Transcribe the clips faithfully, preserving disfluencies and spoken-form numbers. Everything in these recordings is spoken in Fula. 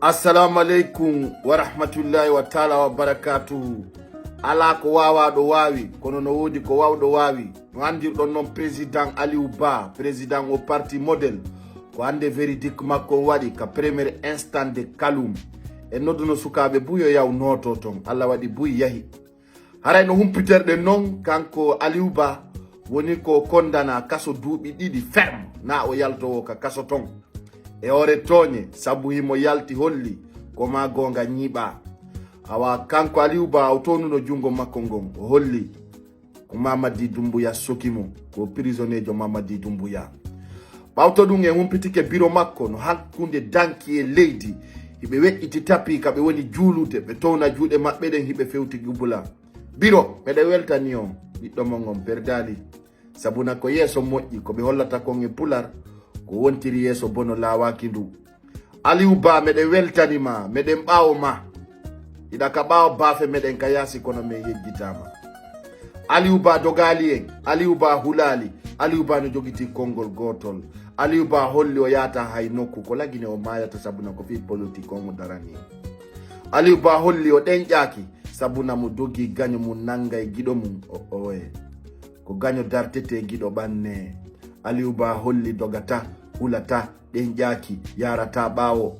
Assalamu aleykum wa rahmatullahi wa taala wa barakatuhu. Alaa ko waawaaɗo waawi, kono no woodi ko waawɗo waawi. No anndirɗon noon, président Aliou Ba, président o parti modèle, ko hannde véridique makko on waɗi ka premier instant de calme. En nodduno sukaaɓe buy yo yaw nooto toon. Allah waɗi buy yahi. Haray no humpiterɗen noon, kanko Aliou Ba woni ko kondana kaso duuɓi ɗiɗi ferme, na o yaltowo ka kaso toon. E hoore tooñe, sabu himo yalti holli ko ma goonga ñiiɓa. Awa kanko Aliou Ba o toonuno junngo makko ngon, o holli ko Mamadi Doumbouya soki mo, ko prisonnier jo Mamadi Doumbouya. Ɓawto ɗum en humpitike biro makko no hakkunde danki e leydi, hiɓe weƴƴiti tapi ka ɓe woni juulude, ɓe towna juuɗe maɓɓe ɗen hiɓe fewti gubula. Biro, meɗen weltani on, ɓiɗɗo mon on perdaali. Sabuna ko yeeso moƴƴi, ko ɓe hollata kon e pular, ko wontiri yeeso bono laawaaki ndu. Aliou Ba, meɗen weltani ma, meɗen ɓaawo ma. Hiɗa ka ɓaawo baafe meɗen ka yaasi kono men yejjitaama. Aliou Ba dogaali en, Aliou Ba hulaali, Aliou Ba no jogiti konngol gootol. Aliou Ba holli o yaata hay nokku, ko lagine o maayata sabuna ko fii politik on o darani. Aliou Ba holli o ɗenƴaaki sabuna mo dogi gaño mum nannga e giɗo mum o oye. Ko gaño dartete giɗo ɓanne. Aliou Ba holli dogata, hulata, ɗenƴaaki, yaarata ɓaawo.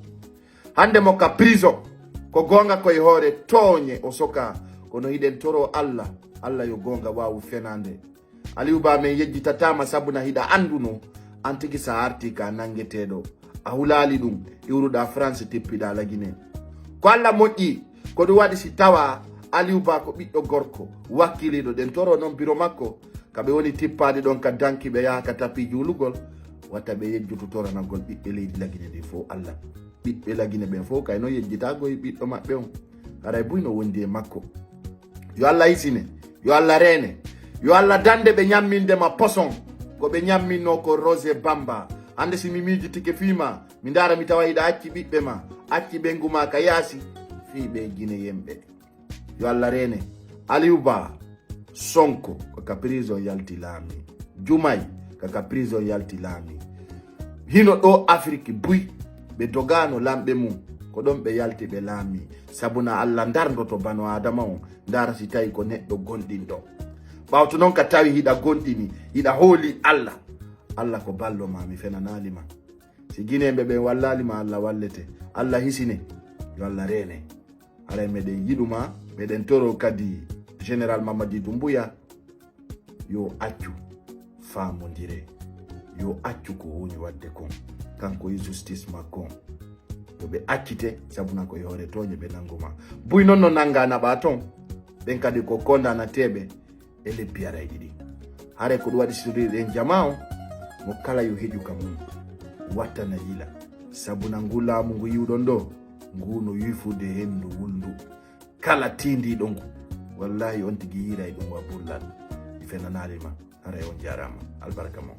Hannde mo ka prison, ko goonga koye hoore tooñe o soka, kono hiɗen toro Allah, Allah yo goonga waawu fenaande. Aliou Ba men yejjitataama sabuna hiɗa annduno, an tigi sa arti ka nanngeteeɗo. A hulaali ɗum, iwruɗa France tippiɗa lagine. Ko Allah moƴƴi, ko ɗum waɗi si tawa Aliou Ba ko ɓiɗɗo gorko, wakkiliiɗo ɗen toro noon biro makko, ka ɓe woni tippaade ɗon ka danki ɓe yaha ka tapi juulugol, wata ɓe yejjutu toranagol ɓiɓɓe leydi lagine ndi fof Allah. Ɓiɓɓe lagine ɓen fof kay no yejjitago e ɓiɗɗo maɓɓe on. Haray buy no wondi e makko. Yo Allah hisine, yo Allah reene, yo Allah dande ɓe ñamminde ma poson, ko ɓe ñamminno ko Rosé Bamba. Hannde si mi miijitike fii ma, mi ndaara mi tawa hiɗa acci ɓiɓɓe ma, acci ɓengu ma ka yaasi, fii ɓe Gineyemɓe. Yo Allah reene. Aliou Ba, Sonko, ko ka prison yalti laami. Jumay, ko ka prison yalti laami. Hino ɗo Afrik buy, ɓe dogaano lamɓe mum. Ko ɗon ɓe yalti ɓe laami. Sabuna Allah ndardoto bano Adama on, ndara si tawi ko neɗɗo gonɗinɗo. Ɓawto noon ka tawi hiɗa gonɗini, hiɗa hooli Allah. Allah ko ballo ma, mi fenanaali ma. Si Gineeɓe ɓen wallaali ma, Allah wallete. Allah hisine, yo Allah reene. Haray meɗen yiɗuma, meɗen toro kadi Général Mamadi Doumbouya, yo accu faamondire, yo accu ko woni waɗde kon, kanko e justice makko on. Yo ɓe accite, sabuna ko e hoore tooñe ɓe nannguma. Buy non no nannga naɓa ton, ɓen kadi ko kondanateeɓe e lebbi arayɗi ɗin. Haray ko ɗum waɗi sirriɗen jama on, mo kala yo heƴu ka mum, wattana yila. Sabuna ngu laamu ngu yiwɗon ɗo, ngu no wifude henndu wulndu. Kala tiindiiɗo ngu, wallahi on tigi yiiray ɗum wa burlal. Mi fenanaali ma, haray on jaaraama. Albarka mon.